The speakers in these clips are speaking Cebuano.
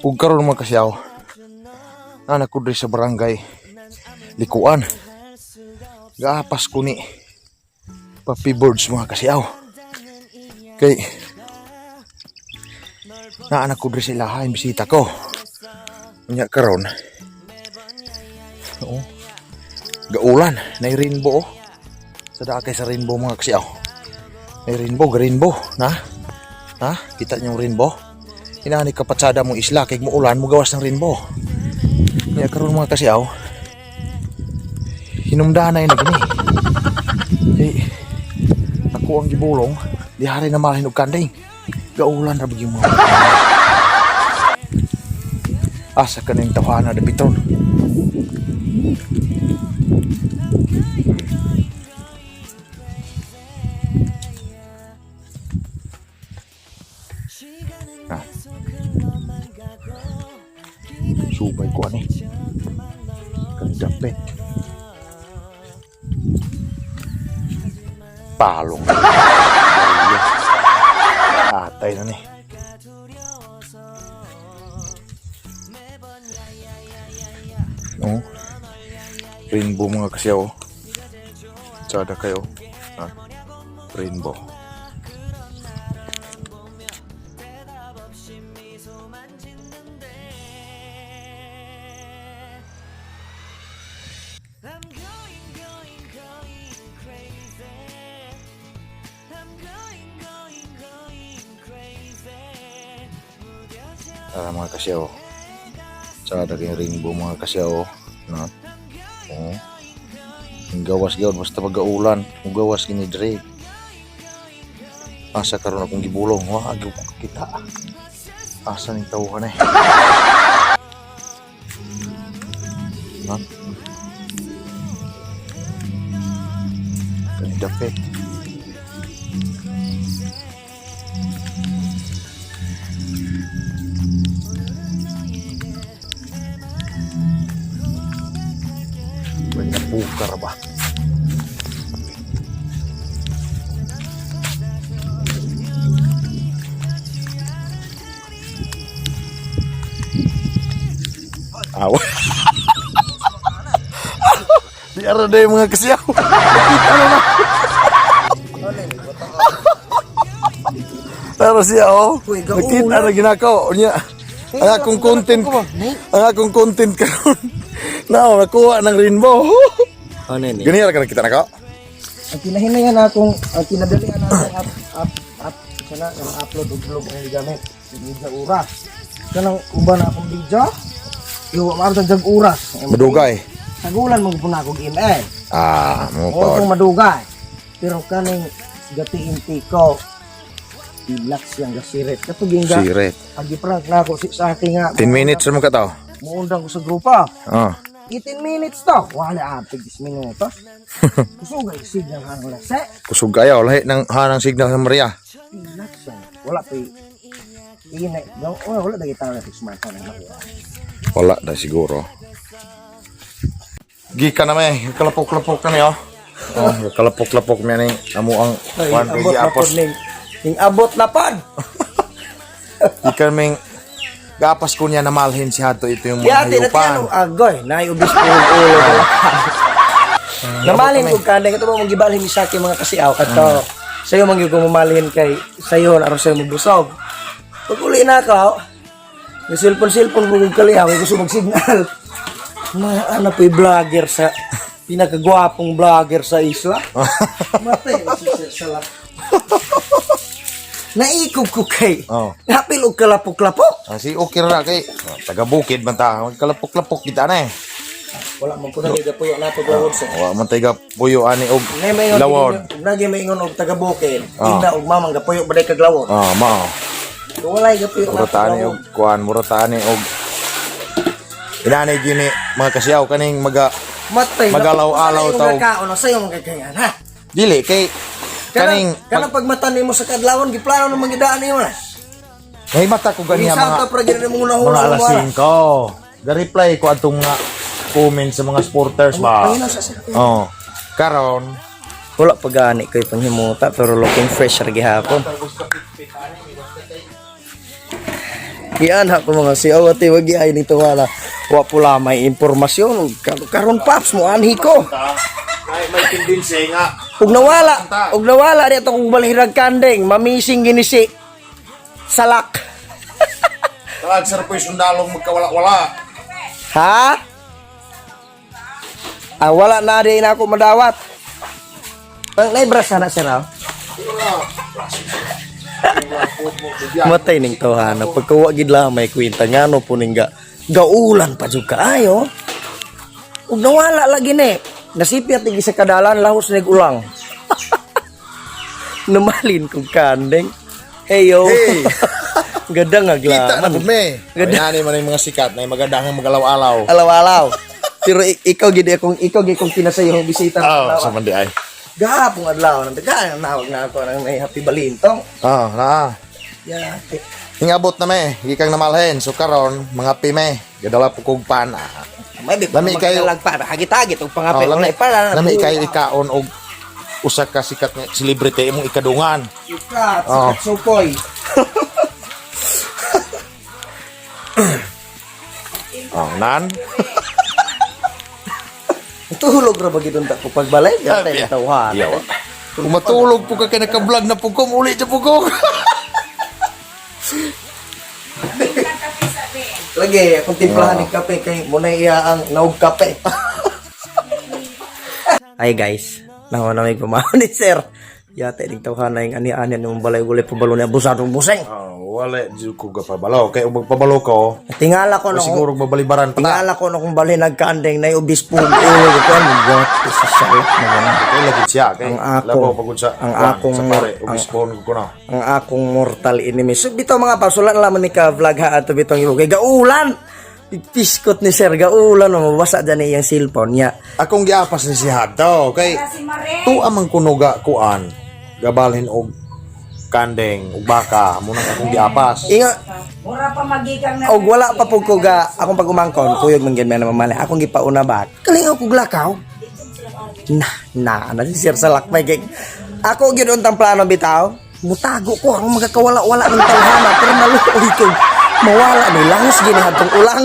Ug karon, mga kasyaw, naa ko diri sa barangay Likuan. Gaapas ko ni Papi Birds, mga kasyaw. Kay naa ko diri sa ilaha, bisita ko. Unya karon. Oo. Gaulan, nay rainbow, oh. Sa daa kay sa rainbow, mga kasyaw. May rainbow, rainbow, na? Ha? Kita niyo yung rainbow? Inani kapatsada mong isla kay muulan mo gawas ng rainbow. Kaya karon, mga kasyaw, hinumdanay na gini. Eh, ako ang gibulong, di hari na malhin og kanding. Gaulan ra yung mga. Asa kaning tawhana dapiton? Ah. Subay ko ani. Kandapit. Palong. Atay na ni. Oh. Rainbow, mga kasyaw. Tsada kayo. Ah. Rainbow. Tara, mga kasyaw. Tsada kayong rainbow, mga kasyaw. No? Oh. Ang gawas gyud basta pagaulan, ang gawas gini diri. Asa karon akong gibulong, wa agi ko kakita. Asa ning tawhan eh? No? Kani dapit. Banyak bukar ba? Awa. Di ara na yung mga kasyaw. Nakita na na. Pero siya oh. Nakita na ginakaw. Unya. Ang akong content karon. Na nakuha ng rainbow. Ano ni? Gani ra ka nakita na ka? Ang kinahinayan akong ang kinadalian akong up up up sana ang upload og vlog ang gigamit. Sige oras. Kanang uban na akong video. Iwa maabot ang jag oras. Madugay. Sagulan mo pud na akong email. Ah, mo O pa. kung madugay. Pero kaning gatiin ko ilak siyang gasirit. Katuging ga Siret. agi prank na ako si sa akin nga. 10 minutes ra mo ka tao. Muundang ko sa grupo. Ah. 18 minutes to. Wala apig 10 minutos. Kusugay signal hang lase. Kusog kayo lahi ng hanang signal sa Maria. Pilak siya. Wala pa ine. Oh, wala na kita na smartphone ang nakuha. Wala na siguro. Gikan na may kalapok-lapok na niyo. Oh, kalapok-lapok mi ning amo ang kwan kay giapos. ning ning abot na pod. Gikan ming gapas ko niya na malhin si Hato ito yung mga Yati na hayupan. tiyano agoy, nay ubis po ang ulo. Namalin ko kanay kato mo gibalhin ni Saki mga kasiaw kato. Sayo man gyud ko mamalhin kay sayo aron sayo mabusog. Pag uli na ako, yung cellphone-cellphone ko kong kalihaw, kay gusto mag-signal. Na ano po yung vlogger sa pinakagwapong vlogger sa isla. Matay na siya sa lak. Naikog ko kay. Oh. Napil og kalapok-lapok. Ah, si okay ra kay taga bukid man ta, kalapok-lapok kita na eh. Wala man ko na puyo na to gawod sa. Wa man tay puyo ani og Nay may ingon lawon. nagi may ingon og taga bukid. Ah. Ingna og mamang gapuyo baday kag lawon. Ah, mao. Kung walay gapuyo Mura na ta ani og kuan, mura ta ani og inanay gini mga kasyaw kaning maga Matay. Magalaw-alaw tao. tao. Kaon sayo man kay kayan ha. Dili kay kaning Kanang pagmata nimo sa kadlawon giplano nang mangidaan nimo na. Nahimata ko ganiya Minsan mga ta pra gid mo una mga alas 5. Ga-reply ko atong mga comment sa mga supporters ba. Panginoon sa sir. Oh. Karon, Wala pa gani koy panghimuta pero looking fresh ra gihapon. Gianha ko mga siyaw ate wag ay nito wala. Wa pula may impormasyon ug karon paps mo anhi ko. Ay, may tendency nga. Ug nawala di ato kong balhirag kanding, mamising gini si Salak. Talag sir po yung sundalong magkawala-wala. Ha? Ah, wala na di na ako madawat. Pang naibras na sir ah. Matay ning tawhana pagkawa gid lang may kwenta ngano po ning ga gaulan pa jud kaayo. Ug nawala lagi ni. Nasipyat ni sa kadalan lahos nig ulang. Namalin kong kanding. Hey yo. Hey. Ganda nga Kita na glaman. po me. Ganda. Ganda. Man yung mga sikat na yung maganda nga magalaw-alaw. Alaw-alaw. Pero ikaw gid akong kinasayong bisita. Oh, sa mandi ay. Gahapong adlaw nang taga nawag na ako nang may happy balintong. Oh, na. Yeah. Hingabot na me, gikang namalhin. So karon, mga pime, gadala po kog pan. Ah. May bi Lami kayo. pa hagit-hagit og pangapit Oh, lami, lami, lami kayo ikaon og usa ka sikat nga celebrity imong ikadungan. Sikat, Oh. sikat sukoy. Oh, nan. Tulog ra ba gid unta ko pagbalik? Yata Yeah. tawhan. Iyaw. Kung matulog po ka kay naka-vlog na po ko, uli siya po ko. Lagi akong timplahan ni kape kay muna iya ang naog kape. Hi guys, nawa na may pamahon ni sir. Yata ning tawhan na yung ani-ani ng balay gulay pabalo ni abusadong buseng. Oh, wala jud ko gapabalo. Kay ug magpabalo ko, Tingala ko o no. siguro babalibaran pa ta. Tingala ko no kung bali nagkaandeng na obispo og ulo ko ano what is sa salak naman. Kay lagi siya kay Ang akong- labaw pagod sa ang kuwan, sa pare ubispon ko na. Ang akong mortal enemy. So bitaw mga paps, wala na lamang ni ka vlog ha ato bitong ibo. Kay gaulan. Piskot ni sir gaulan no mabasa dyan iyang cellphone niya. Akong giapas ni si Hadto kay tuwa man kuno ga kuan gabalhin og kandeng og baka mo nang akong giapas. Inga Mura pa magigang na. og wala pa pud ko ga akong pag-umangkon kuyog man gyud man mamali akong gipauna ba. Kalingaw kog lakaw. Na na na si sir sa lakmay kay ako gyud untang plano bitaw. Mutago ko ang magkakawala-wala ng tawhana pero naluoy ko. Mawala ni langis gini hadtong ulang.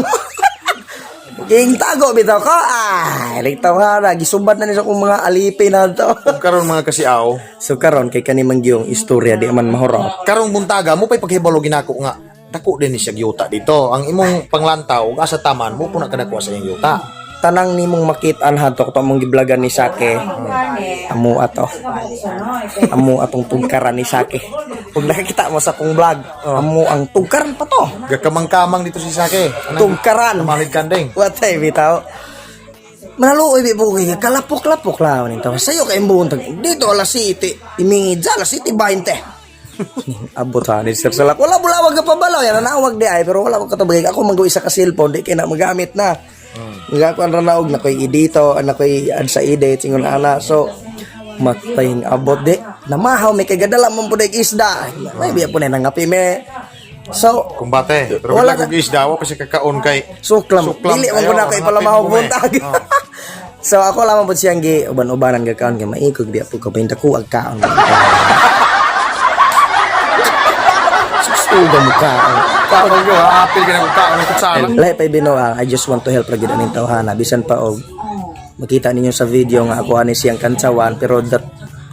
Ging tago bitaw ko. Ay, like tawhana gisumbat na ni sa akong mga alipin na to. Ug karon mga kasiaw, So karon kay kani man gyung istorya di man mahurot. karong buntaga mo pay paghibalo ginako nga dako din ni siya yuta dito. Ang imong panglantaw ug asa taman mo puna kadako sa iyang yuta. Tanang nimong makit-an hadto to among giblagan ni Sake. Amo ato. Amo atong tugkaran ni Sake. Kung nakikita mo sa akong vlog, amo ang tugkaran pa to. Gakamang-kamang dito si Sake. Anang Tugkaran. Malid kandeng. What ay bitaw. Manaluoy bi po kay kalapok-lapok lawan nito. Sayo kay buntag. Dito alas 7, imingid alas 7:20. Abot ha ni Sir Salak. Wala bulawag ka pabalaw. Yan nawag di ay pero wala ko katubig. Ako man isa ka cellphone di kay na magamit na. Nga ko ang ranaog na ko'y edito, na ko'y add sa edit ingon ana. So matay ang abot di. Namahaw may kay gadala man pud isda. May biya po na nangapi me. So Kumbate. Pero Wala wala kog isda, wa pa siya kakaon kay Suklam. Suklam Dili man kayo, ko na kay palamahog hanapin mo, eh. buntag. So ako lamang po siyang gi uban-ubanan ga kaon kay maikog biya po ko ko ag kaon. Suga mo kaon. Kaon yo, apil ka na kog kaon ng kutsara. Lahi pa bino I just want to help ra gid aning tawhana bisan pa og makita ninyo sa video nga ako ani siyang kantsawan pero that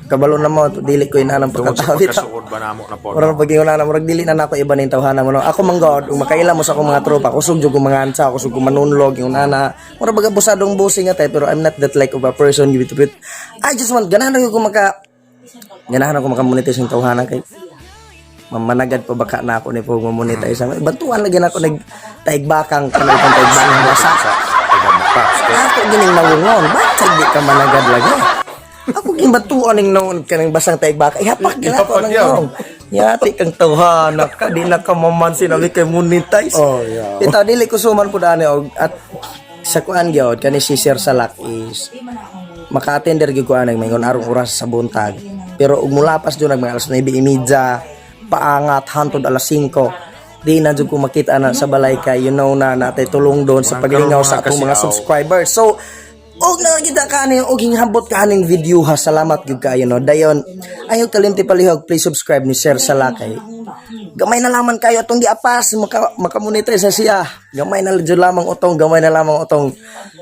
kabalo na mo dili ko inanang Tungod sa pagkatawa bitaw. pagkasuod ba namo na po. Murag pag na murag dili na nako iba ning tawhana mo no. Ako man god, ug makaila mo sa akong mga tropa, kusog jud ko mga ansa, kusog ko manunlog yung ana. Murag baga busadong busing nga tay, pero I'm not that like of a person you to put. I just want ganahan ako maka monetize yung tawhana kay mamanagad pa baka na ako ni po mamonetize. Bantuan lagi na ako nag taigbakang kanang pang taigbakang wasa. Ako gining nawungon, bakit di ka managad lagi? Ako ging batuan ning naon kanang basang taigbaka. Ihapak gid ako Ihapak nang yun. naong. Yati kang tawhana ka, di na ka mamansin abi kay monetize. Oh, yeah. Ito dili ko suman pud ani og at sa kuan gyud kani si Sir Salak is maka-attender gyud ko anang maingon arong oras sa buntag. Pero ug mulapas jud nag mga alas 9:30 paangat hantod alas 5 di na jud ko makita na sa balay kay you know na natay tulong doon sa Walang paglingaw karon sa mga atong mga kasiaw. subscribers. So og nakita ka ani og hinghambot ka aning video ha, salamat gyud kaayo no. Dayon ayaw kalimti palihog, please subscribe ni Sir Salakay. Gamay na lamang kayo atong giapas makamonetize na siya. Gamay na jud lamang utong, gamay na lamang utong.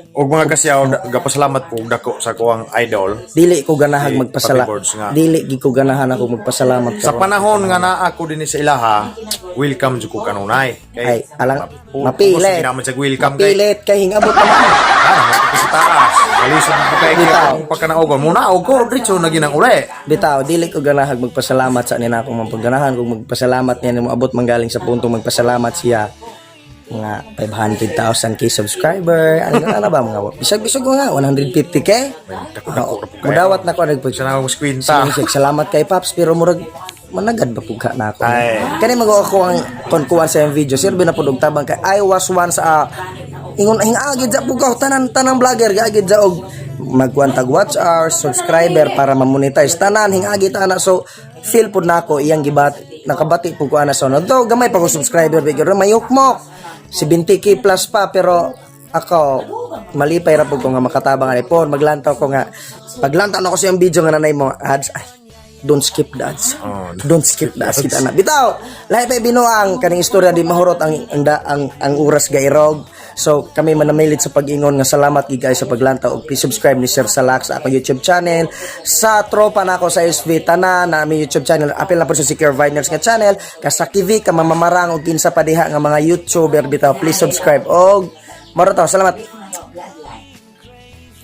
Og mga kasiyaw, gapasalamat ko og dako sa kuang idol. Dili ko ganahag Si magpasala. Papi Boards nga. Dili gid ko ganahan ako magpasalamat Sa karon. panahon nga naa ako dinhi sa ilaha, welcome jud ko kanunay. Ay, alang mapilit. Naman sa welcome kay Mapilit kay hingabot naman. Ah, ko sa taas. Kalisod ko kay Bitaw. kung pagkanaogon mo na og ko diretso na ginang uli. Bitaw, dili ko ganahag magpasalamat sa nina akong mapagganahan kung magpasalamat niya moabot manggaling sa puntong magpasalamat siya mga 500,000 k subscriber, ano na ba, mga bisag bisag ko nga 150K. Dako-dako ra po kayo. Mudawat na ko nagpag Sa na skwinta. Sige, salamat kay Paps, pero murag managad ba pugka na ako. Ay. Kani mag ako ang konkuan sa iyang video. Sir, na pud og tabang kay I was once ingon hingagid sa pugaw tanan tanang vlogger gaagid sa og magkuan tag watch hours, subscriber para ma-monetize tanan hingagi ana. So feel pud nako iyang gibat, nakabati pud ko ana. So no, though gamay pa ko subscriber, bigyo mayukmok 70K plus pa, pero ako malipay ra pud ko nga makatabang ani pon maglantaw ko nga paglantaw na ko sa iyang video nga nanay mo ads, ay, don't skip the ads. Oh, don't skip the ads kita na. Bitaw, lahi pa binuang kaning istorya, di mahurot ang oras gairog. So kami manamilit sa pag-ingon nga salamat gid kayo sa paglantaw og subscribe ni Sir Salak sa akong YouTube channel. Sa tropa nako sa SV tanan na aming YouTube channel, apil na po sa Secure Viners nga channel, ka Saki V, ka Mamamarang og kinsa pa diha nga mga YouTuber bitaw. Please subscribe og maro to. Salamat.